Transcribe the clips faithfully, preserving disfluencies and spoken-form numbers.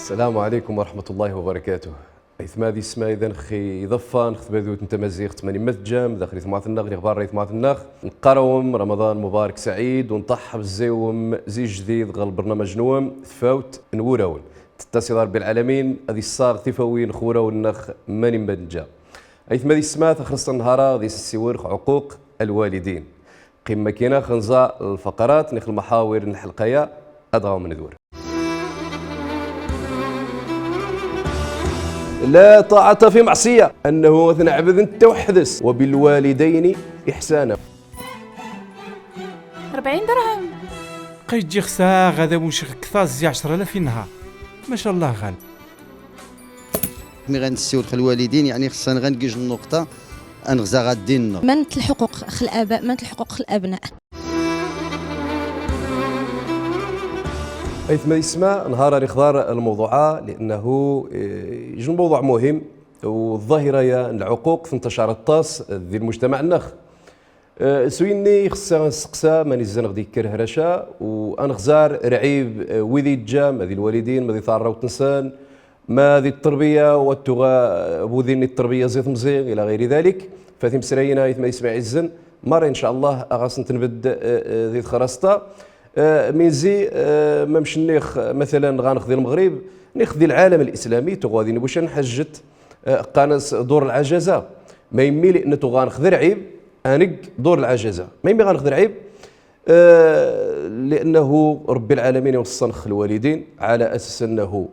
السلام عليكم ورحمة الله وبركاته. Aytma d yessma, idan xi iḍeffan x tbadut n tmaziɣt, mani ma tejjam daxel i temɣart-nneɣ, niɣ barra i temɣart-nneɣ, neqqar-awem Ramaḍan mubarak saɛid, u nṭaḥ bzziwem zi jdid ɣer lbernamaj-nwem, Tfawt n Wurawen. Tettasiḍ Ṛebbi lɛalamin ad issaɣ tifawin x wurawen-nneɣ mani ma nǧa. Aytma d yessma, taxrest n nnhar-a ɣ-d-isessiwel x ɛuquq lwalidin. Qim makkin a xnẓa lfaqrat niɣ lmaḥawir n lḥelqa-ya, ad ɣ-awem ndur. لا طاعة في معصية، أنه ad t-nɛbed netta weḥd-s، وبالوالدين إحسانا. Ṛebɛin درهم. Qay ǧǧiɣ saɣ ad amucɣ ktaẓ zi ɛecṛa alaf i nnhar. Ma ca Llah ɣaleb. Mi ɣa nessiwel x lwalidin, yeɛni xeṣṣan ɣa ngiǧ nnuqṭa, ad nɣza ɣa ddin-nneɣ. Mant lḥuquq x labaa, mant lḥuquq x labnaa. Aytma d yessma, nnhar-a nixḍar lmawḍuɛ-a, لأنه, eh, ij lmawḍuɛ muhim, u ḍḍahira-ya n lɛuquq tentacar aṭas di lmujtamaɛ-nneɣ. Eh, s winni ixeṣṣa ad nesteqsa mani zzan ɣ-d-yekker hraca, u ad nɣzar rɛib, eh, wid iǧǧa, ma di lwalidin, ma di taɛrawt-nsen, ma di ttṛebbiya, wa tuɣa, eh, budin n ttṛebbiya zi temẓi, إلى غير ذلك. Fa timesrayin-a, aytma d yessma iɛizzen, marra, in ca Llah, a ɣas nt-nbedd, eh, eh, di texrasṭ-a. Eh, min zi, eh, ma mc nniɣ, matalan, ɣa nɣ di lmeɣrib, niɣ di lɛalam lislami, tuɣa din buc ad nḥajjet, eh, qqaren-as dur lɛajaza. Ma yemmi, لأن tuɣa nɣ d rɛib, a neg dur lɛajaza. Ma yemmi ɣa nɣ d rɛib, eh, لأنه Ṛebbi lɛalamin iweṣṣa-nɣ x lwalidin, على أساس أنه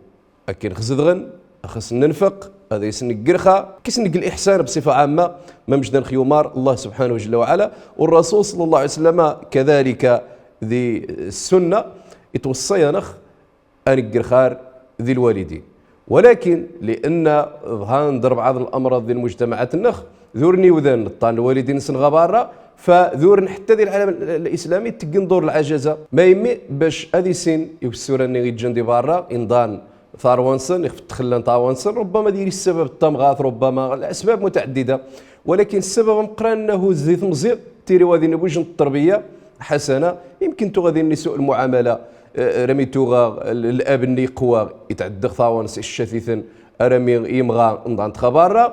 akken xzedɣen, axas nnfeq, ad as-neggerxa, kis negg liḥsan bṣifa ɛamma, ma mc da nx yumar Llah subḥanahu jalla wa ɛala, u Ṛṛasul ṣalla Llahu ɛalayhi wa sallam kadalik di ssunna, itweṣṣa-yaɣ a neggerxar di lwalidin. Walakin, لأن ḍhan-d rebɛa n lamraḍ di lmujtamaɛat-nneɣ, d ur niwdan neṭṭan lwalidin-nsen ɣa barra, fa d ur n ḥetta di lɛalam lislami tteggen dur lɛajaza. Ma yemmi, bac ad isin i usura-nni iǧǧan di barra, inḍan taɛrabt-nsen, ixef txellan taɛrabt-nsen, ربما ad yili ssabab d tamɣart, ربما asbab mutaɛeddida. Walakin ssabab ameqqran-nni hu zi temẓi, tiri wa din buc n ttṛebbiya ḥasana, yemkin tuɣa din n suء lmuɛamala, eh, rami tuɣa l-, lab-nni iqwa, itɛedda x taɛrabt-nnes, iccat-iten, arami imɣa nḍan-t ɣa barra.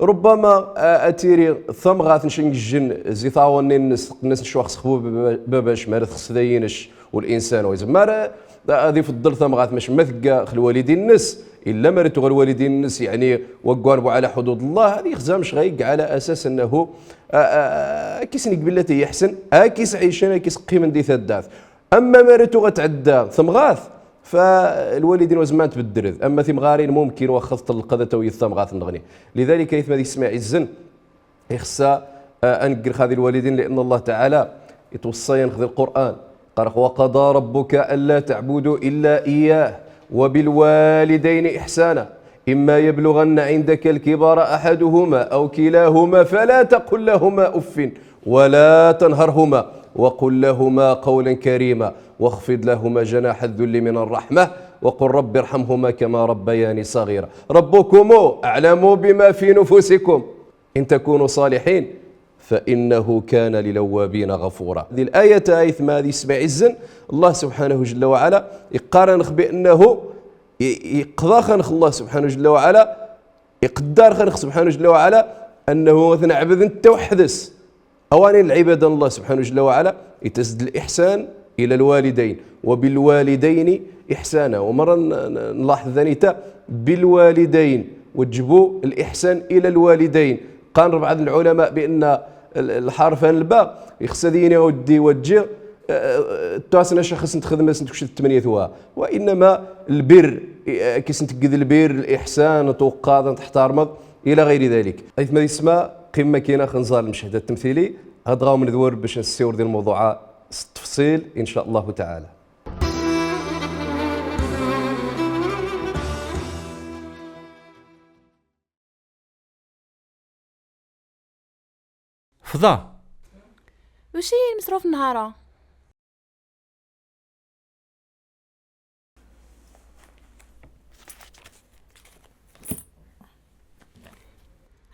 ربما, eh, ad tiri tamɣart n cengejjen zi taɛrabt-nni-nnes, teqqen-as ncwax sexbu baba-, babac, ma ara txes dayi-nnes, u linsan wa izemmar, eh, ad ifeḍḍel tamɣart, mac ma tegga x lwalidin-nnes, illa ma ara tuɣa lwalidin-nnes, yeɛni, wa ggarbu ɛla ḥudud Llah, ad ixza mec ɣa yegg ɛla asas annahu, eh, eh, eh, ad k-isneg billati yeḥsen, ad k-isɛicen, ad k-isqqimen di taddart. Amma ma ara tuɣa tɛedda temɣart, fa lwalidin wa zemmarent beddrent. Amma timɣarin mumkin waxxa teṭṭelleq ad tawyet tamɣart-nneɣni. Lidalik, aytma d yessma iɛizzen, ixeṣṣa, eh, ad neggerxa di lwalidin, لأن الله تعالى itweṣṣa-yaɣ di lqur'an. Qal-aɣ: وقضى ربك ألا تعبدوا إلا إياه وبالوالدين إحسانا إما يبلغن عندك الكبر أحدهما أو كلاهما فلا تقل لهما أف ولا تنهرهما وقل لهما قولا كريما واخفض لهما جناح الذل من الرحمة وقل رب ارحمهما كما ربياني صغيرا ربكم أعلم بما في نفوسكم إن تكونوا صالحين فإنه كان للأوابين غفورا. Di l-ayat-a, aytma d yessma iɛizzen, Llah subḥanahu jalla wa ɛala iqqar-aneɣ bi annahu i-, iqḍa-aneɣ Llah subḥanahu jalla wa ɛala, iqeddar-aneɣ subḥanahu jalla wa ɛala, annahu ad t-nɛbed netta weḥd-s. Awani n lɛibada n Llah subḥanahu jalla wa ɛala, itas-d liḥsan ila lwalidayn, wa bilwalidayni iḥsana. Wa merra n-, n-, nlaḥeḍ danita bilwalidayn, wa ǧǧbu liḥsan ila lwalidayn. Qal rebɛa n lɛulama bi anna l-, lḥarf-a n lba, ixeṣṣa ad yini a weddi wa ǧǧi, eh, eh, ttasen acaxes n txedmet n tekcet tmenya twa. Wa innama lbir, eh, kis n tged lbir, liḥsan, tweqqaḍ, teḥtarmeḍ, ila ɣayri dalik. Aytma d yessma, qim makkin a xnẓa lmeched ttemtili, ad ɣ-awem ndur bac nessiwel di lmawḍuɛ-a s ttefṣil, in ca Llahu taɛala. Fḍa. Wac i lmesruf n nnhar-a?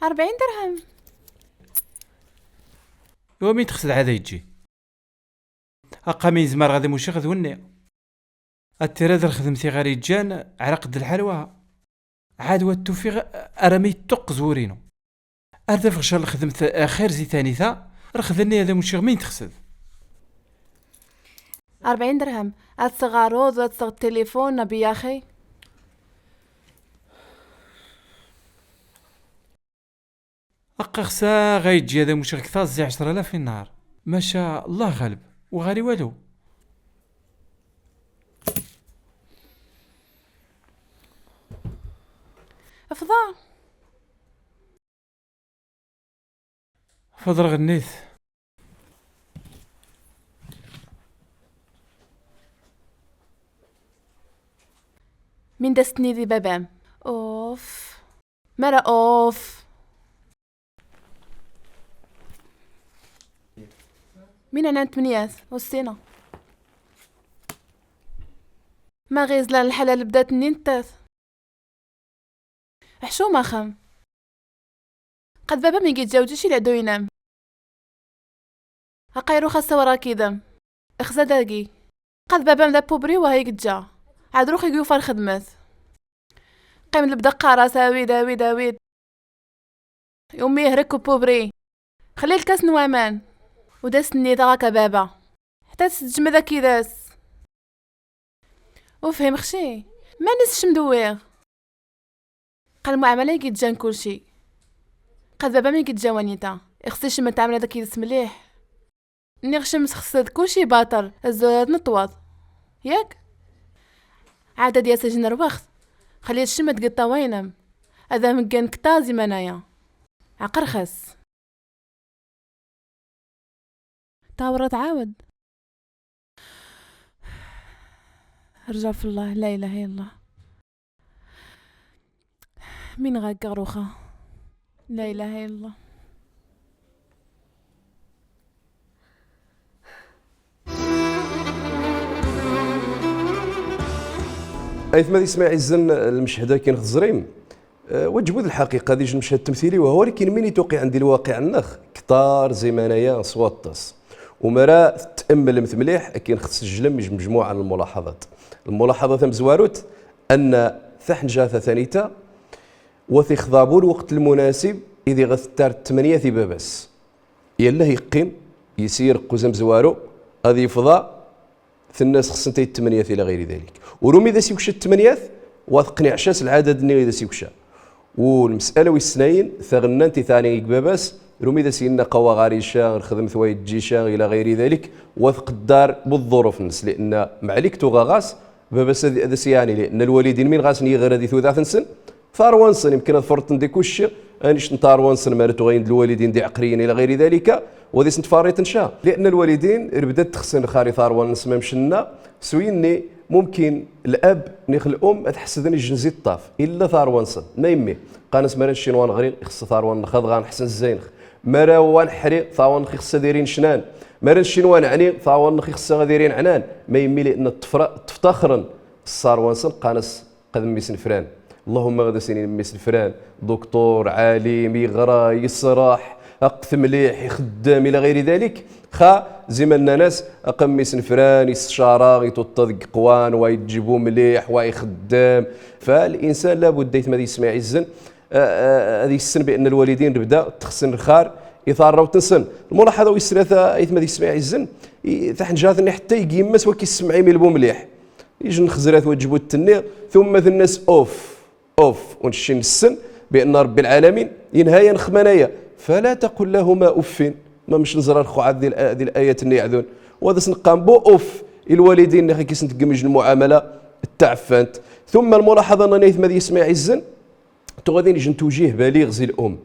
Ṛebɛin درهم. Iwa min txesd ɛad a iǧǧi? Aqqa mi izmer ɣad imucix d wenni. Ad tirad rxedmt i ɣar iǧǧan, ɛraq d lḥal wa. Ɛad wa tufiɣ ara mi yettuqq zwur-inu. Ar d afeɣ ca lxedmt axir zi tanita, rxed-nni ad am-uciɣ min texsed. Rebɛin dirhem. Ad tɣaruḍ, ad tɣ tilifun, a biyaxi. Aqqa xsa ɣa yeǧǧi ad am-uciɣ ktaẓ zi ɛecra alaf i nnhar. Maca, Allah ɣaleb, ur ɣari walu. Afḍa. Fḍreɣ nnit. Min d as-tenniḍ i baba-m? Uff. Mara uff. Min ɛnan tmenyat? Ur ssineɣ. Ma ɣ-izlan lḥal a lebdat-nni nettat. Ḥcum axxam. Qad baba-m igi iǧǧa uǧici leɛdu-inem. Aqayru xas awra kidem. Ixza dagi. Qad baba-m d apubri wah igi iǧǧa. Ɛad rux igi yufa lxedmet. Qqim lebda qqar-as awid, awid, awid. Ummi ihrek upubri. Xli lkas n waman. U d as-tenniḍ ɣak a baba. Ḥtta tessejmed akidas. Ufhim xci. Mani s-cem d-uwiɣ. Qa lmuɛamala i yi-d-ǧǧan kulci. Qa d baba-m i yi-d-ǧǧan wanita. Ixṣṣi cem ad tɛamlad akid-s mliḥ. Nniɣ cem txṣṣad kulci baṭel, azul ad tneṭweḍ. Yak? Ɛad ad yas ajin ar wext. Xli cem ad tgiḍ tawayen-m. Ad am-ggan ktaẓ iman-aya. Ɛqel xas. Tawra tɛawed. Rja f Allah, la ilaha illallah. Min ɣa ggaɣ ruxa. La ilaha illallah. Aytma d Ismaɛil Izzen, lmeched akin xeẓrim. Eh, wa ǧbud lḥaqiqa, d ijn meched ttemtili, wa huwa lakin min ittuqiɛn di lwaqiɛ-nneɣ, ktar ziman aya s waṭas. U mara tettemmlem mliḥ, akin xsejlem ij mejmuɛa n lmulaḥaḍat. Lmulaḥaḍa tamezwarut, anna taḥnjat tanita, wa tixḍa bu lweqt lmunasib, idi ɣa tettar tmenyat i baba-s. Yallah iqqim, yisir qquz amezwaru, ad yefḍa, Tenna-s xsent ay tmenyat ila ɣayri dalik. Ur umi d as-yukca tmenyat, wa teqniɛ ca s lɛadad-nni i d as-yukca. U lmes'ala wis snayen, taɣennant i teɛni i baba-s, ur umi d as-yenna qawa ɣar ica, nxedmet wa yeǧǧ ica, ila ɣayri dalik, wa tqeddar bu ḍḍuruf-nnes, li'anna mɛlik tuɣa ɣas, baba-s ad, ad as-yeɛni, li'anna lwalidin min ɣasen yiɣra di tudert-nsen, Tarwa-nsen, imken ad ferṭen di kucci, anect n tarwa-nsen, mara tuɣayin d lwalidin d iɛeqriyen ila ɣayri dalika, wa d isem n tfarriṭ n ca. Li'anna lwalidin, rbda ad texsen xari tarwa-nnes ma mcenna, s uyenni, mumkin, lab, nix l'um, ad ḥesden ijjen zi ṭṭaf, illa tarwa-nsen. Ma yemmi, qqan-as mara nccin wa neɣri, ixeṣṣa tarwa-nnex ad ɣan ḥsen zzay-nnex. Mara wa neḥri, tarwa-nnex ixeṣṣa ad irin cnan. Mara nccin wa neɛni, tarwa-nnex ixeṣṣa ad irin ɛnan. Ma yemmi, li'anna ṭṭfra-, ṭṭftaxren s tarwa-nsen, qqan-as Qad mmi-s n fran. Allahumma ɣad as-inin mmi-s n fran, duktur, ɛalim, iɣra, yesraḥ, aqt mliḥ, ixeddem, ila ɣayri dalik. Xa, ziman nnan-as, aqqa mmi-s n fran, iscara, ituṭṭa deg iqwan, wa iǧǧbu mliḥ, wa ixeddem. Fa linsan labudda aytma d Ismaɛil Izzen, a, a, ad issen bi anna lwalidin rbda texsen lxar i tarrawt-nsen. Lmulaḥaḍa wis tlata aytma d Ismaɛil Izzen, i, taḥnjart-nni ḥetta ig yemma-s wa k-issemɛim ilbu mliḥ. Ijn xezrat wa ǧbut-nni, tumma tenna-s uf, uf, u nccin nessen bi anna Rebbi lɛalamin yenha-yan x manaya. Fala taqul lahuma uffin. Ma mec nẓra lxuɛat di l-, di layat-nni iɛdun. Wa d as-neqqan bu uf i lwalidin-nnex i k-isn-tgem ijn lmuɛamala ttaɛfant. Tumma lmulaḥaḍa-nni aytma d Ismaɛil Izzen, Tuɣa din ijn tujih baliɣ zi l'um.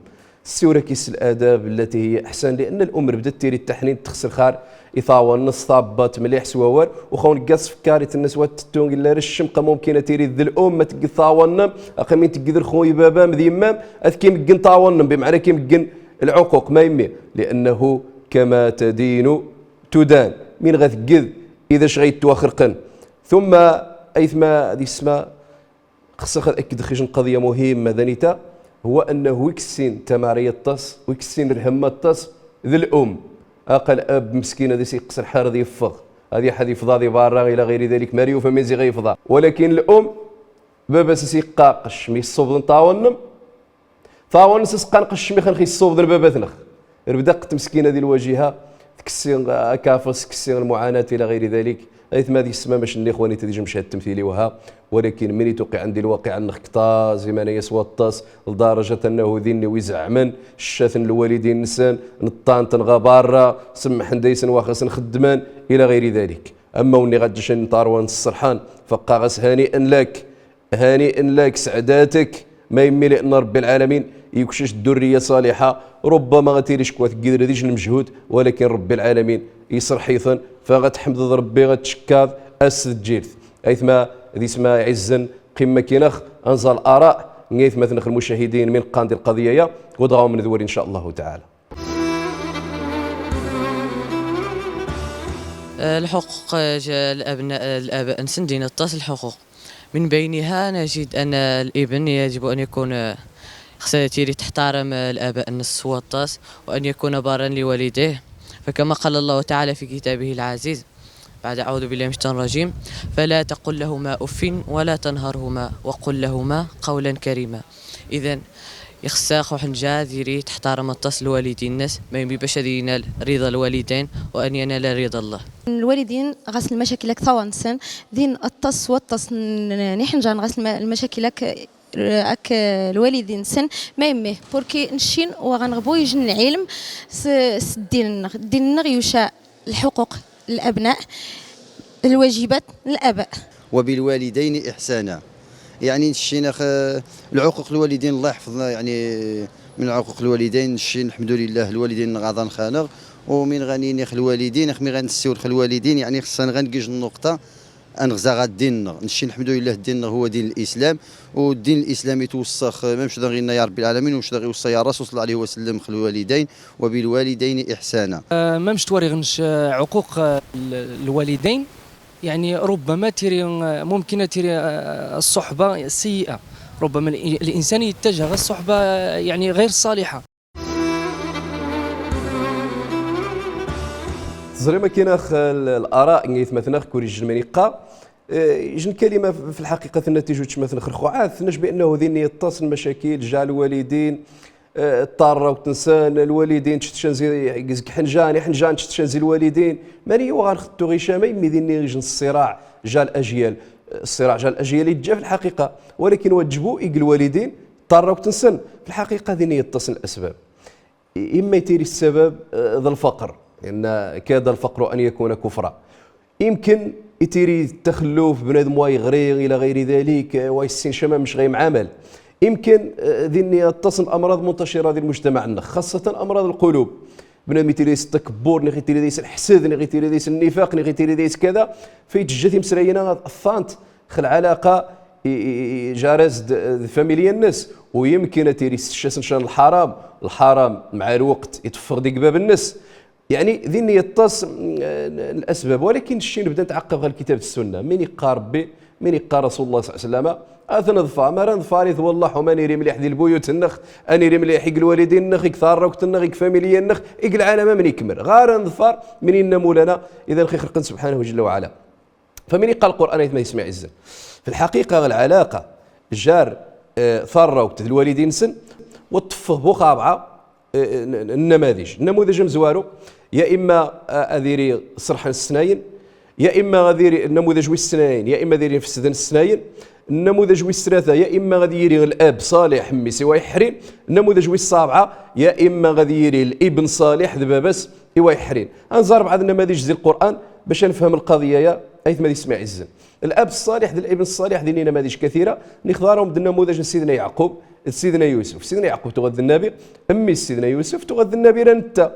Ssiwra-k-is s ladab allati hiya aḥsan, li'anna l'um rbdat tiri taḥnint, texs lxar i tawa-nnes, tabbat mliḥ s wawal, u xaw negga s tfekkar i tenna-s wa tettu illa ra ccem, qa mumkin ad tiri d l'um, ma tegged tawa-nnem, aqqa min tegged lxu i baba-m d yemma-m, ad kim-ggen tawa-nnem, bimɛna kim-ggen lɛuquq, ma yemmi, li'annahu kama tadinu tudan, min ɣa tegged, i d acu ɣa yettwaxerqen. Tumma, aytma d isma, Xṣax ad akkdeɣ ijn qadya muhimma danita, huwa annahu wi kessin tamara aṭas, wi kessin lhemma aṭas, d l'um. Aqqa l'ab meskin ad as-iqqes lḥal ad yeffeɣ. Ad iḥad ifḍa di barra, ila ɣiri dalik, mar yufa min zi ɣa ifḍa. Walakin lum, baba-s as iqqa qecc mi ṣṣubḍen ṭawen-nnem, ṭawen-nnes as qqan qecc mi xan x-iṣṣubḍen baba-tnex. Rbda qqt mskina di lwajiha, tkessi, akafiẓ, tkessi lmuɛanat ila ɣiri dalik. Aytma ad ismam acnni ixwani, tadij mchat temtili waha. Walakin min ituqiɛen di lwaqiɛ-nnex ktar, ziman aya s waṭas, ldarajat annahu dinni wi zeɛmen, ccaten lwalidin-nsen, neṭṭan-ten ɣa barra, semmḥen daysen waxa sen-xeddmen, ila ɣiri dalik. Amma wenni ɣa ǧǧa ccan n tarwa n sserḥan, faqqa ɣas hani'an lak, hani'an lak, sɛedatek, ma yemmi li'anna Rebbi lɛalamin ikcc ddurriya ṣaliḥa, rubbama ɣa tili cekwa tgidr dij lmejhud, walakin Rebbi lɛalamin iṣerḥ-iten, fa ɣa tḥemdeḍ Rebbi, ɣa tcekkaḍ ass d tǧirt. Aytma d isma iɛizzen, qimma kinax, ad nẓa l'ara n aytmaten-nnex lmucahidin min qqan di lqaḍiya-ya, wa dɣa ad nmned wali, in ca Allahu taɛala. آه، الحقوق، آه، جا الأبناء، آه، الآباء نسن دين الطاس الحقوق. من بينها نجد أن الابن يجب أن يكون، آه، خص-، تيري تحترم، آه، الآباء نس وطاس، وأن يكون بارا لوالديه، فكما قال الله تعالى في كتابه العزيز، بعد أعوذ بالله من الشيطان الرجيم: "فلا تقل لهما أف ولا تنهرهما وقل لهما قولا كريما". إذن يخص خوح نجا ديري تحترم الطاس الوالدين الناس، ما يمي باش هذه ينال رضا الوالدين وأن ينال رضا الله. الوالدين غاس المشاكل أكثر نسن، دين الطاس والطاس ن-، نحن جان غاس الم-، المشاكل أك-، أك الوالدين نسن، ما يمي بوركي نشين وغنغبو يجن العلم س-، س-، الدين النغ-، الدين النغ يوشا الحقوق الأبناء، الواجبات الآباء. وبالوالدين إحسانا. يعني نشينا خ-، العقوق الوالدين، الله يحفظنا، يعني من عقوق الوالدين نشي، الحمد لله، الوالدين غاضن خانغ، ومن غنيني خ الوالدين، خ مي غنسيو خ الوالدين، يعني خصنا غنقيج النقطة. أنغزا غا الدين، نشي الحمد لله الدين هو دين الإسلام، والدين الإسلام يتوسخ، ما مش داغينا يا رب العالمين، ومش داغي يوصى يا رسول صلى الله عليه وسلم خ الوالدين، وبالوالدين إحسانا. آه، ما مش تواري غنش، آه، عقوق، آه، ال-، الوالدين، يعني ربما تيري، آه، ممكن تيري، آه، الصحبة السيئة، ربما الإ-، الإنسان يتجه الصحبة، آه، يعني غير الصالحة. Teẓrim akkin ax l-, l'ara n yetmaten ax kur ijjen mani iqqa, eh, ijjen kalima f-, f lḥaqiqa tenna tijut cmatn xerxuɛat, tenna-c bi annahu din yeṭṭas n macakil, ja lwalidin, eh, ṭṭarrawt nsan, lwalidin četcen zi, zeg ḥenjan, iḥenjan četcen zi lwalidin. Mani yuɣal xettu ɣica ma yemmi dinni ijjen ṣṣiraɛ ja l'ajyal, eh, ṣṣiraɛ ja l'ajyal iǧǧa f lḥaqiqa. Walakin wa ǧbu ig lwalidin, ṭṭarrawt nsan, f lḥaqiqa dinni yeṭṭas n l'asbab. إما يتيري السبب، آه، ذا الفقر، إن كاد الفقر أن يكون كفرا. يمكن يتيري التخلف، بنادم وايغري إلى غير ذلك، آه، وايسين شمام مش غيم عمل. يمكن، آه، ذي النية تصل أمراض منتشرة ذي المجتمع النخ، خاصة أمراض القلوب. بنادم يتيري يستكبر، نغي يتيري يس الحسد، نغي يتيري يس النفاق، نغي يتيري يس كذا، فيتجه مسرينا الثانت. خ العلاقة، إي، إي، إي، جارز د-، د فاميليا الناس، ويمكن أتيري الشاس نشان الحرام، الحرام مع الوقت يتفق ديك باب الناس. يعني، ذي النية الطاس، م-، الأسباب، ولكن الشيء نبدا نتعقب غير الكتاب السنة. من يقار ربي؟ من يقار رسول الله صلى الله عليه وسلم؟ أثنى ظفار، ما راه ظفار يث والله، وما نيري مليح ذي البيوت النخ، أنيري مليح يقل والدين النخ، يكثار روكت النخ، يك فاميليا النخ، يقل العالم من يكمل. غار ظفار من إن مولانا، إذا خي خلقن سبحانه جل وعلا. فمن يقال القرآن يتم يسمع عزا. في الحقيقة العلاقة جار، آه، ثروة الوالدين سن وتفه بو خابعة، آه، ن-، ن-، النماذج. النموذج مزوارو، يا إما، آه، أذيري صرحا السناين، يا إما غاديري النموذج ويس السناين، يا إما ديري نفس السناين. النموذج ويس الثلاثة، يا إما غادي يري الأب صالح مي سوى يحرين. النموذج ويس السابعة، يا إما غادي يري الابن صالح ذبابس إوا يحرين. أنزار بعض النماذج زي القرآن باش نفهم القضية يا أيثما دي سمع عزن. الأب الصالح ذي الابن الصالح ذي نماذج كثيرة، نخضارهم النموذج سيدنا يعقوب، سيدنا يوسف. سيدنا يعقوب تغذى النبي، أمي سيدنا يوسف تغذى النبي رنتا.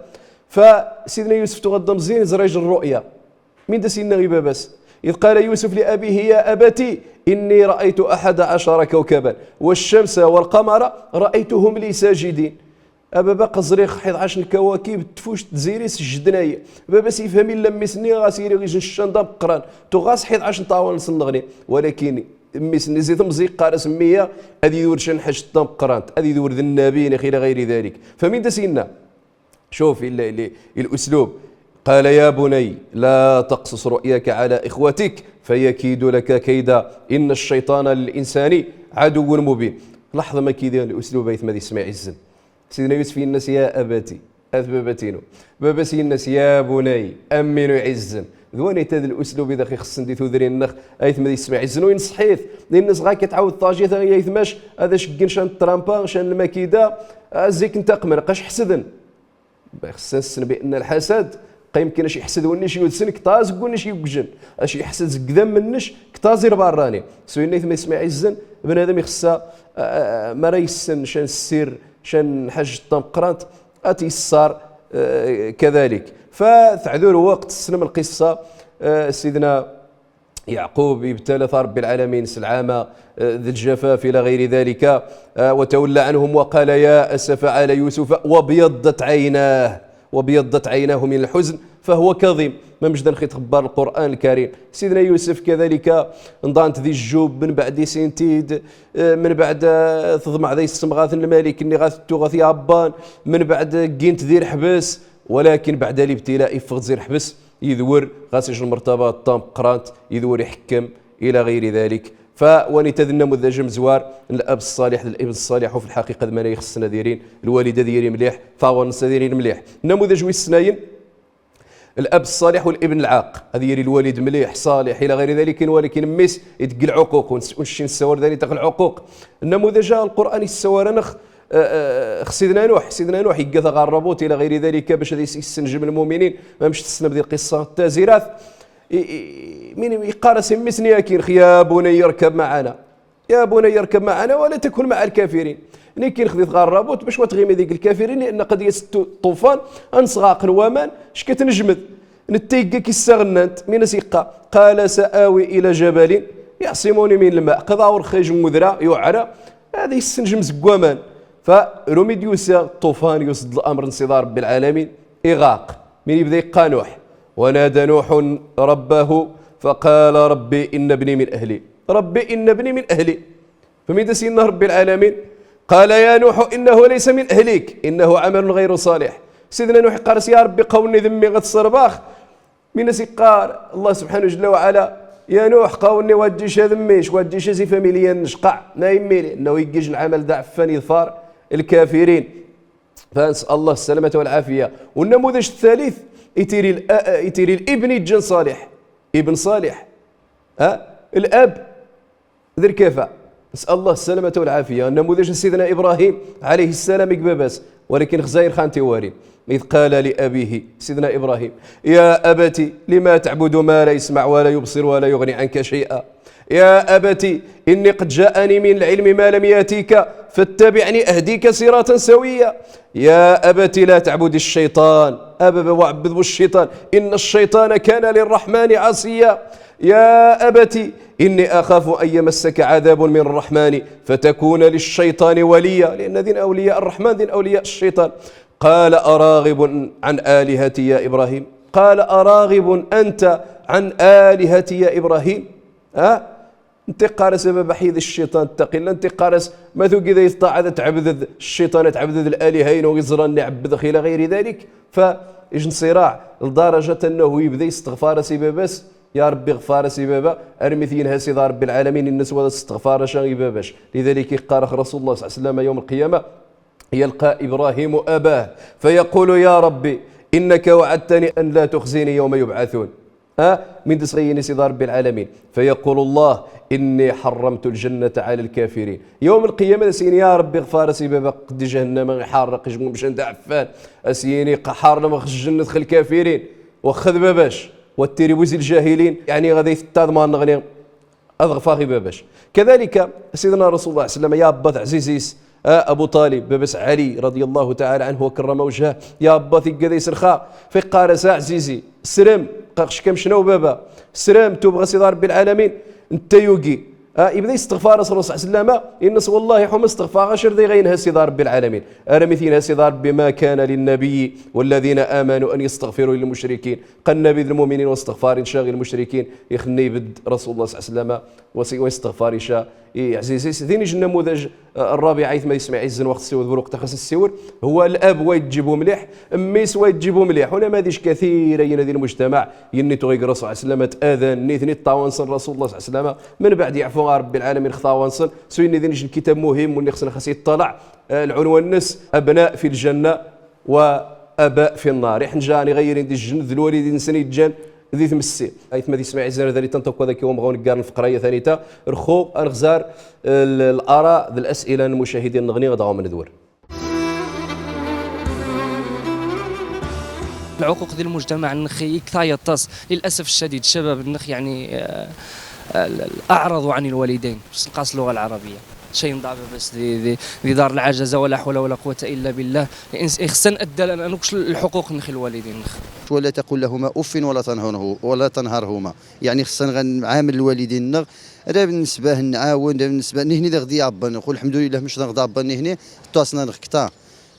فسيدنا يوسف تغذى مزين زريج الرؤيا. من دا سيدنا غي باباس؟ إذ قال يوسف لأبيه: "يا أبت إني رأيت أحد عشر كوكبا والشمس والقمر رأيتهم لي ساجدين". أبابا قزريخ حدعش الكواكب تفوش تزيري سجدناي. باباس يفهم إلا ميسني غاسيري غيجن الشان دا مقران. تو غاس حدعش نطاول نصنغني. ولكن ميسني زيد مزيق قارس مية، أدي دور شن حاجة دا مقرانت، أدي دور ذي النبي، إلى غير ذلك. فمن دا سيدنا؟ شوف ال-، ال-، الأسلوب. قال يا بني لا تقصص رؤياك على إخوتك فيكيدوا لك كيدا إن الشيطان للإنسان عدو مبين. Laḥḍem akid luslub, aytma d-ismeɛizzen. Sidna Yusef yenna-s: يا أبت, a baba-tinu. Baba-s yenna-s: يا بني, a mmi-nu iɛizzen. D wanita d luslub i d ax-ixeṣṣen di tudrin-nneɣ, aytma d-ismeɛizzen, u inṣeḥ-it. Yenna-s: ɣa k-tɛawed taǧit a aytma-c, ad ac-ggen ca n trampa, ca n lmakida, a zik n taqmen, qac ḥesden. Ixeṣṣ-asen bi anna lḥasad, qa yemken ac iḥsed winnic yudsen, ktaẓ deg winnic yugjen. Ac iḥsed zeg idammen-nec, ktaẓ i lbarrani. S winna aytma d-ismeɛizzen, bnadem ixeṣṣ-as, a, a, mi ara yessen ca n ssir, ca n lḥaǧ tameqqrant, ad t-yesser, a, kadalik. Fa teɛdu lweqt, tessnem lqissa, a, sidna Yeɛqub ibtala-t Ṛebbi lɛalamin s lɛama, eh, d ljafaf ila ɣayri dalik, eh, وتولى عنهم وقال يا أسفى على يوسف وابيضت عيناه، وابيضت عيناه من الحزن فهو كظيم. Ma mejden xi txebbar Lqur'an Lkarim. Sidna Yusef kadalik, nḍan-t di jjub, mbeɛd isin-t-id, eh, mbeɛd, eh, teḍmeɛ da yessemɣaten lmalik-nni ɣa t-ttuɣ ɣa t-iɛebban, mbeɛd, eh, ggin-t di lḥebs, walakin beɛd libtila iffeɣ-d si lḥebs, yedwer, ɣas ijj lmertaba tameqqrant, yedwer iḥekkem, ila ɣayri dalik. Fa wanita d nnamudaj amezwar n lab ṣṣalix d libn ṣṣalix, u fi lḥaqiqa d mani ixeṣṣen ad irin, lwalid ad yiri mliḥ, taɣuri-nnes ad irin mliḥ. Nnamudaj wis ssnayen, lab ṣṣalix u libn lɛaq, ad yiri lwalid mliḥ, ṣalix, ila ɣayri dalik, walakin mmi-s iteg lɛuquq, u nessawal dani tax lɛuquq. Nnamudaj-a Lqur'an issawal-aneɣ, eh, eh, xs Sidna Nuḥ. Sidna Nuḥ igga taɣerrabut ila ɣayri dalik bac ad is-, issenjem lmuminin, mamec tessnem di lqissa tazirat. I, i, min iqqar-as i mmi-s: niyakin, يا بني اركب معنا. يا بني اركب معنا ولا تكن مع الكافرين. Nikin xdi taɣerrabut bac wa tɣimi deg lkafirin, lianna qad yas tu-, ṭṭufan, ad nesɣaqen waman, ckat nejmed. Netta igga k issaɣ nnant, min as iqqa: قال سآوي إلى جبل يعصمني من الماء. Qad aɣur xij n udra, yuɛra, ad issenjem zeg waman. Fa rumi d-yusa ṭṭufan, yus-d lamr n Sidi Ṛebbi lɛalamin, iɣaq. Min ibda iqqa Nuḥ: ونادى نوح ربه فقال رب إن ابني من أهلي. رب إن ابني من أهلي. Fa min da s-yenna Ṛebbi lɛalamin: قال يا نوح إنه ليس من أهلك إنه عمل غير صالح. Sidna Nuḥ iqqar-as: ya Ṛebbi, qawwen-nni d mmi ɣa t-ṣṣerbax. Min as iqqar Allah subḥanahu jalla wa ɛala: ya Nuḥ, qawwen-nni wa ǧǧic ad mmi-c, wa ǧǧic ad ifamilya-nec, qeɛ, ma immi, liannahu iggij lɛamal d aɛeffan, iḍfar lkafirin. Fa nes'al Allah ssalamata wal ɛafiya. U nnamudaj thalith, itiri l-, a, a, itiri libn iǧǧan ṣalix. Ibn ṣalix. Ha? Lab d lkafa. Nes'al Allah ssalamata wal ɛafiya. Nnamudaj n Sidna Ibrahim alayhi ssalam ig baba-s, walakin xzayr xan tiwarin. إذ قال لأبيه, Sidna Ibrahim: يا أبت لم تعبد ما لا يسمع ولا يبصر ولا يغني عنك شيئا. يا أبت إني قد جاءني من العلم ما لم يأتك فاتبعني أهدك صراطا سويا. يا أبت لا تعبد الشيطان. A baba, ur ɛebbed bu cciṭan. إن الشيطان كان للرحمن عصيا. يا أبت إني أخاف أن يمسك عذاب من الرحمن فتكون للشيطان وليا. Lianna din awliya Rraḥman, din awliya cciṭan. قال أراغب عن آلهتي يا إبراهيم؟ قال أراغب أنت عن آلهتي يا إبراهيم؟ Ha? Netta iqqar-as: a baba, ḥyid cciṭan, ttaqi Llah. Netta iqqar-as: ma tugid ay ṭṭaɛa ad tɛebded cciṭan, ad tɛebded laliha-inu iẓran-nni ɛebbdeɣ ila ɣayri dalik. Fa ijj ṣṣiraɛ, ldarajat annahu ibda isteɣfar-as i baba-s: ya Ṛebbi, ɣfar-as i baba, armi t-yenha Sidi Ṛebbi lɛalamin, inna-s wa ad testeɣfar aca i baba-c. Lidalik iqqar-ax Rasulullah صلى الله عليه وسلم يوم القيامة: يلقى إبراهيم أباه فيقول: يا رب إنك وعدتني أن لا تخزيني يوم يبعثون. Ha? Min da s-ɣa yini Sidi Ṛebbi lɛalamin: فيقول الله: إني حرمت الجنة على الكافرين. Yawm lqiyama da s-yini: ya Ṛebbi, ɣfar-as i baba, qeddi jahannama iḥerreq, ijmumcan d aɛeffan. A s-yini: qa ḥerrmeɣ lǧennet x lkafirin. Waxxa d baba-c. Wa ttiri bu zi lǧahilin, yeɛni ɣad ay tettaḍ ma nneɣni ad ɣfeɣ i baba-c. Kadalika, Sidna Rasulullah صلى الله عليه وسلم, yabba-t ɛziz-is, a, Abu Ṭalib, baba-s Ɛli رضي الله تعالى عنه وكرم وجهه, yabba-t igga da iselxa, fa iqqar-as: a ɛzizi, srem, qqaɣ-c kamc naw baba, srem, tubeɣ a Sidi Ṛebbi lɛalamin, netta yugi. A, ibda isteɣfar-as Rasul صلى الله عليه وسلم, inna-s: wallahi, ḥuma steɣfareɣ aca ar da iɣ-inha Sidi Ṛebbi lɛalamin. Armi t-yenha Sidi Ṛebbi: ما كان للنبي والذين آمنوا أن يستغفروا للمشركين. Qa Nnabi d lmuminin wa steɣfarin ca i lmucrikin, ixenna ibedd Rasulullah صلى الله عليه وسلم, wa s-, wa isteɣfari ca i ɛziz-is. Din ij nnamudaj الرابعة، aytma Ismaɛil Izzen, wa ɣ-tessiwḍ bu lweqt a xas nessiwel, هو الأب wa yettjibu mliḥ, mmi-s wa yettjibu mliḥ. هناماذج كثيرة yin di lmujtamaɛ, yin-nni tuɣ iger Rasul صلى الله عليه وسلم tɛadan, nitni ṭṭawanṣen Rasul الله صلى الله عليه وسلم, min baɛd yeɛfu ɣer Rebbi lɛalamin xṭawanṣen, s yin-nni d inijn kitab muhim, wi-nni xsen xas iṭṭalaɛ, eh, lɛunwa-nnes أبناء في الجنة وآباء في النار. Iḥnjan iɣ irin di lǧennet d lwalidin-nsen yeǧǧan di tmessi. Aytma Ismaɛil Izzen, ad ani-tanṭakwad akka umɣaw neggar n lfeqra-ya tanita, rxu a nexzar, eh, الآراء d الأسئلة n lmucahidin-nneɣni, ad ɣ-awmen d wur. العقوق di lmujtamaɛ-nneɣ ikter aṭas. للأسف الشديد الشباب نخ يعني، آه، آه، أعرضوا عن الوالدين، بس نقاص اللغة العربية. شيء نضع بس دي، دي، دي دار العجزة، ولا حول ولا قوة إلا بالله. إنس-، إخسن أدى لنا نكش الحقوق نخ الوالدين نخ. ولا تقل لهما أف ولا تنهره-، ولا تنهرهما. يعني خصنا غنعامل الوالدين نغ-، راه بالنسبة نعاون، راه بالنسبة نهني داغ دي عبان، نقول الحمد لله مش نغ عبان نهني، تواسنا نغ كتا.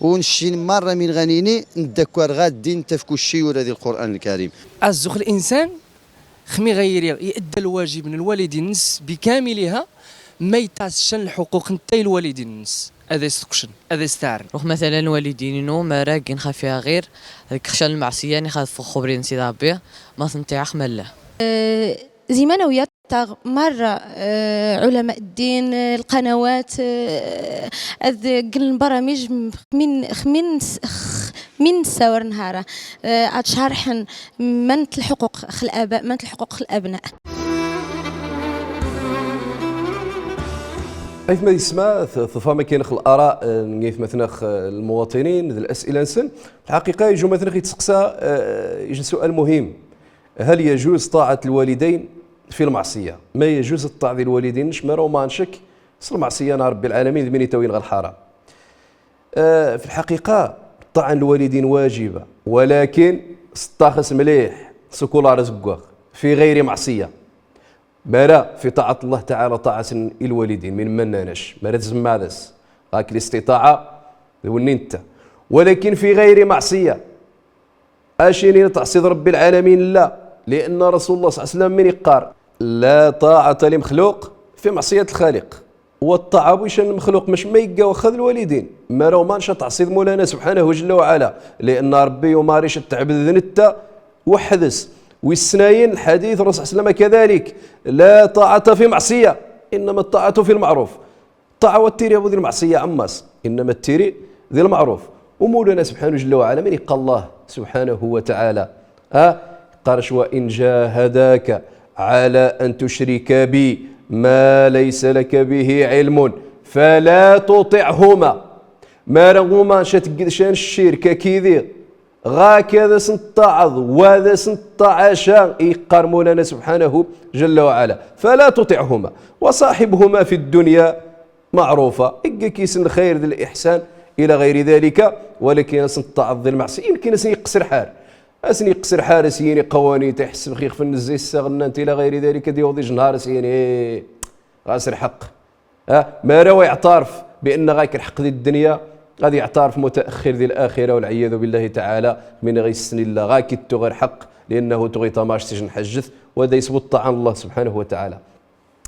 ونشين مرة من غنيني ندكر غا الدين تفكو الشيور هذه القرآن الكريم. الزخ الإنسان خمي غير يأدى الواجب من الوالدين نس بكاملها، ما يتعسشن الحقوق نتاي الوالدين نس. هذا يستقشن، هذا يستعرن. وخ مثلًا والدين نو ما راقين خافيها غير هذيك خشان المعصية، يعني خاف خبرين سيد ربي، ما تنطيع خمله. آه، زي ما نوية تاغ مرة، آه، علماء الدين، آه، القنوات، آه، أذ قل برامج م-، من، من س-، خ-، من ساور نهارة، آه، أتشرحن من الحقوق خ الآباء، من الحقوق خ الأبناء. Aytma Ismaɛil, t-, tfam akken xel الآراء, eh, n yaytmaten-nneɣ, eh, المواطنين, d الأسئلة-nsen. الحقيقة, يجو مثلا يتسقسى, eh, يجي سؤال مهم. هل يجوز طاعة الوالدين في المعصية؟ Ma yejuz ad ṭṭaɛeḍ i lwalidin-nnek, ma ra umancek s lmeɛṣiya n Rebbi lɛalamin, d win itawin ɣer lḥaram? Eh, في الحقيقة, ṭṭaɛa n lwalidin wajiba, walakin sṭaxes mliḥ, sukul ar azeggaɣ, في غير معصية. Ma ra في طاعة الله تعالى, ṭṭaɛa-sen i lwalidin, min ma nnan-ac, ma ra tzemmad-as, ɣak listitaɛa, d wenni netta. Walakin في غير معصية. Aci inin tɛṣiḍ Rebbi lɛalamin? La, لأن رسول الله صلى الله عليه وسلم min iqqar: لا طاعة لمخلوق في معصية الخالق. Wa ṭṭaɛa bu ican n lmexluq, mac ma yegga waxxa d lwalidin. Ma ra umanc ad tɛṣiḍ Mulana subḥanahu jalla wa ɛala, لأن Rebbi yumaṛ-ic ad t-tɛebded netta weḥd-s. Wis ssnayen, lḥadit n Rasul صلى الله عليه وسلم كذلك: لا طاعة في معصية، إنما الطاعة في المعروف. Ṭṭaɛa wa ttiri bu di lmeɛṣiya ɛemmas, innama ttiri di lmeɛruf. U Mawlana subḥanahu jalla wa ɛala, min iqqar Allah subḥanahu wa taɛala? Ha? Iqqar-ac: وإن جاهداك على أن تشرك بي ما ليس لك به علم فلا تطعهما. Ma ra umanc ad tegged can ccirk akid-i, ɣak ad as-ṭṭaɛeḍ, wa ad as-ṭṭaɛeḍ, aca iqqar Mawlana subḥanahu jalla wa ɛala: فلا تطعهما وصاحبهما في الدنيا معروفا. Egg ak-isen lxayr d liḥsan ila ɣayri dalika, walakin ad asen-ṭṭaɛeḍ di lmeɛṣiya, yemkin ad asen-yeqqes lḥal. Ad asen-yeqqes lḥal, ad as-yini qawani, tiḥesseb xixfen n zzay ssaɣennant ila ɣayri dalika, ad yaweḍ ijnhar ad as-yini: Eh, ɣas lḥeqq. Ah, ma ra wa yeɛtaref بأن ɣak lḥeqq di ddunya, ad yeɛtaref mutaaxir di laxira, walɛiyadu billahi taɛala, min ɣ-issen illa ɣak ittuɣ lḥeqq, لأنه tuɣ iṭamac s ijnḥajjet, wa da yesweṭṭa ɛan Allah subḥanahu wa taɛala.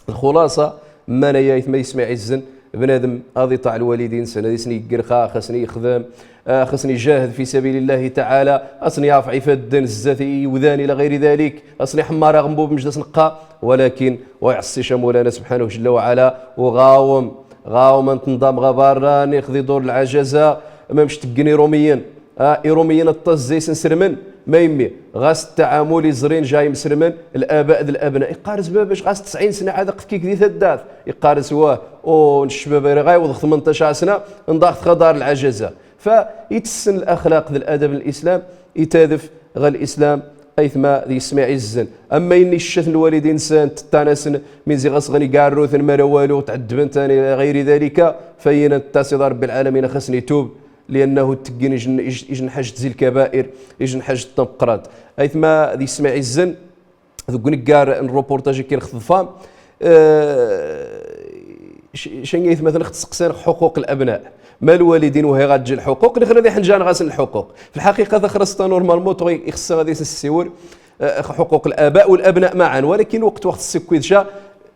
Lxulaṣa, mmanaya, aytma Ismaɛil Izzen, bnadem ad iṭaɛ lwalidin-nsen, ad asen-yegger xa, ad asen-yexdem, ad asen-ijahed fi sabilillahi taɛala, ad asen-yarfeɛ ifadden zdat iwdan ila ɣayri dalik, ad asen-iḥemmar aɣenbub mec d as-neqqa, walakin wa iɛṣṣi ca Mawlana subḥanahu jalla wa ɛala, u ɣawem, ɣawem ad nṭṭam ɣa barra, nixdi dur lɛajaza, mamec teggen Irumiyen. Ah, Irumiyen aṭas zay-sen srmen, ma yemmi, ɣas ttaɛamul iẓrin jay msrmen, laba d labna. Iqqar-as babac ɣas tesɛin sna ɛad aqefkik di taddart. Iqqar-as wah, u n ccbab ara ɣa iwḍ ɣ tmenṭac sna, nḍaɣ-t ɣa dar lɛajaza. Fa itessen laxlaq d ladab n lislam, itadef ɣa lislam, aytma d Ismaɛil Izzen. Amma inna iccat n lwalidin-nsen, ttan-asen, min ziɣ asɣen igarruten, ma ra walu, tɛeddben-ten ila ɣayri dalika, fa yin ad tasiḍ a Rebbi lɛalamin, ad xas-n itub, لأنه teggen ijn-, ij-, ijnḥajet zi lkabair, ijnḥajet tameqqrant. Aytma d Ismaɛil Izzen, deg uneggar n reportage akken xeḍfam, eh, c-, canga aytmaten xtseqsan ɣ xuquq labna. Ma lwalidin wah iɣ ad ǧǧen lḥuquq, nixna di ḥenjan ɣas n lḥuquq. Fi lḥaqiqa, taxrast-a, normalement, tuɣ ixessa ad as-nessiwel, eh, ɣ xuquq laba u labna maɛan. Walakin lweqt wa xtsekkid ca,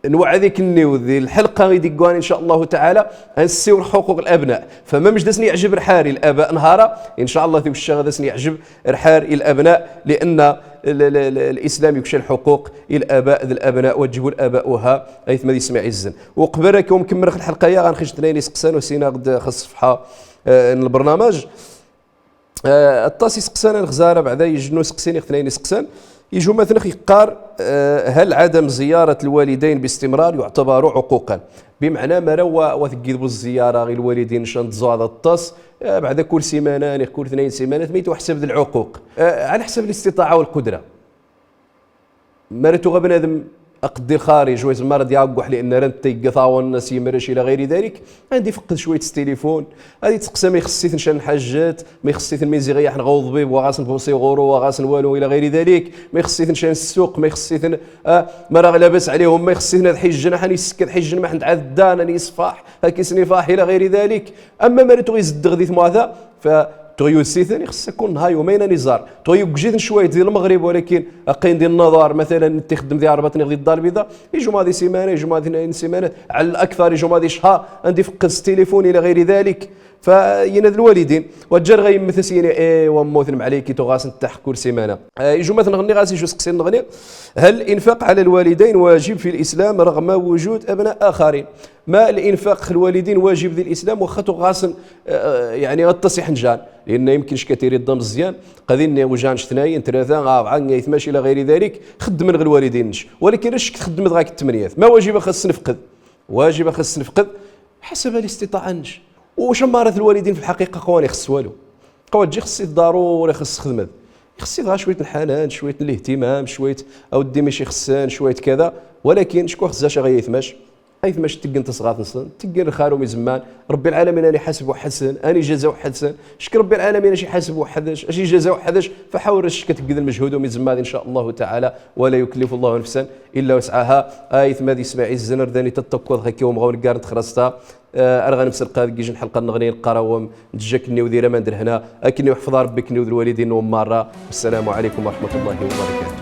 Nwɛed-iken-nniw di lḥelqa i d-igwan, in ca Llahu taɛala, ad nessiwel ḥuquq labna. Fa ma mec d asen-iɛjeb rḥari laba nhara, in ca Llah tiwecca ad asen-iɛjeb rḥari labna, lianna l-, l-, l-, lislam yekca lḥuquq i laba d labna, waǧib laba uha, aytma d-ismaɛizzen. Uqbel ad kem-kemmleɣ lḥelqa-ya, ɣa nxij tnayen iseqsan, usin-aɣ-d x ṣṣefḥa, eh, n lbernamaj. Eh, aṭas iseqsan ad nxzar, abeɛda ijnu seqsin ixtnayen iseqsan. Iju matnx iqqar, eh, هل عدم زيارة الوالدين باستمرار يعتبر عقوقا؟ Bimɛna mara wa, wa teggiḍ bu zziyara i lwalidin-nc ad tẓuɛd aṭas, eh, abeɛda kul simana, niɣ kul tnayen simanat, ma yetwaḥsab d lɛuquq. Eh, ɛla ḥsab listiṭaɛa walqudra. Mara tuɣa bnadem aqeddi lxarij, wa izemmar ad iɛeggeḥ lianna rant-t tayegga taɣawan-nni s yimrac ila ɣayri dalik, ad ifeqqed cwayt s tilifun, ad itteqsa ma ixess-iten ca n lḥajet, ma ixess-iten min ziɣ iyaḥ nɣa uḍbib, wa ɣas nbuṣi ɣur-u, wa ɣas n walu ila ɣayri dalik, ma ixess-iten ca n ssuq, ma ixess-iten, ah, mara labas ɛlayhum, ma ixess-iten ad ḥijjen, aḥan issekk ad ḥijjen, ma ḥend ɛad ddan, ad iṣfaḥ, ad k-isnifaḥ ila ɣayri dalik. Amma mara tuɣa izeddeɣ di tmuɛta, Fa tuɣa yudes-iten, ixess-ak nnhar yumayn ad iẓer. Tuɣa yuggej-iten cwayt di lmeɣrib, walakin aqqayen di nnaḍar, matalan, netta ixeddem di Rrbat niɣ di Ddar Lbiḍa, ijumɛa di simana, ijumɛa di tnayen simanat, ɛla laktar ijumɛa di ccher, ad ifeqqed s tilifun ila ɣayri dalik. Fa yenna-d lwalidin, wa ǧǧa-t ɣa yemmet, as-yini, eh, wa mmuten mɛlayk, tuɣa ɣas nettaḥ kul simana. Eh, ijumɛa-tnɣ-nni ɣas iju seqsi-nɣ-nni, هل الإنفاق على الوالدين واجب في الإسلام رغم وجود أبناء آخرين؟ Ma linfaq x lwalidin wajib di lislam, waxxa tuɣa ɣasen, eh, yeɛni, aṭas iḥenjan, lianna yemken cka tiriḍ d ameẓyan, qad inni ujan ctnayen, tlata, ṛebɛa, aytma-c ila ɣayri dalik, xeddmen ɣ lwalidin-nc. Walakin acu k-txeddmeḍ ɣak ttemniyat? Ma wajib axas s-nefqed? Wajib axas s-nefqed ḥasab listiṭaɛa-nc. Ucammarat lwalidin fi lḥaqiqa qwan ixess walu. Qwa ǧi ixess-it ḍaruri, ixess xedmet. Ixess-it ɣa cwayt n lḥanan, cwayt n lihtimam, cwayt aweddi mi c-ixessen, cwayt kada. Walakin cku xezzac ɣa aytma-c. Aytma-c teggen tasɣart-nsen, teggen lxar umi zemman. Rebbi lɛalamin ad iḥaseb weḥḥed-sen, ad ijaza weḥḥed-sen. Cku Rebbi lɛalamin ad iḥaseb weḥḥed-c, ad ijaza weḥḥed-c. Fa ḥawel cku tegged lmejhud umi zemman, in ca Llahu taɛala, wa la yukallifu Llahu nafsan illa wusɛaha. Aytma d-ismaɛizzen, rdan-it ad ṭṭakkuḍ ɣa ki umɣaw neggar n texrasta. Eh, ar ɣa nemselqa deg ij n lḥelqa-nneɣ-nni, neqqar-awem, nǧǧa-ken-iw di laman d lehna, ad ken-iḥfeḍ Rebbi-ken-iw d lwalidin-nwen marra. Wassalamu ɛalaykum wa raḥmatullahi wa barakatuh.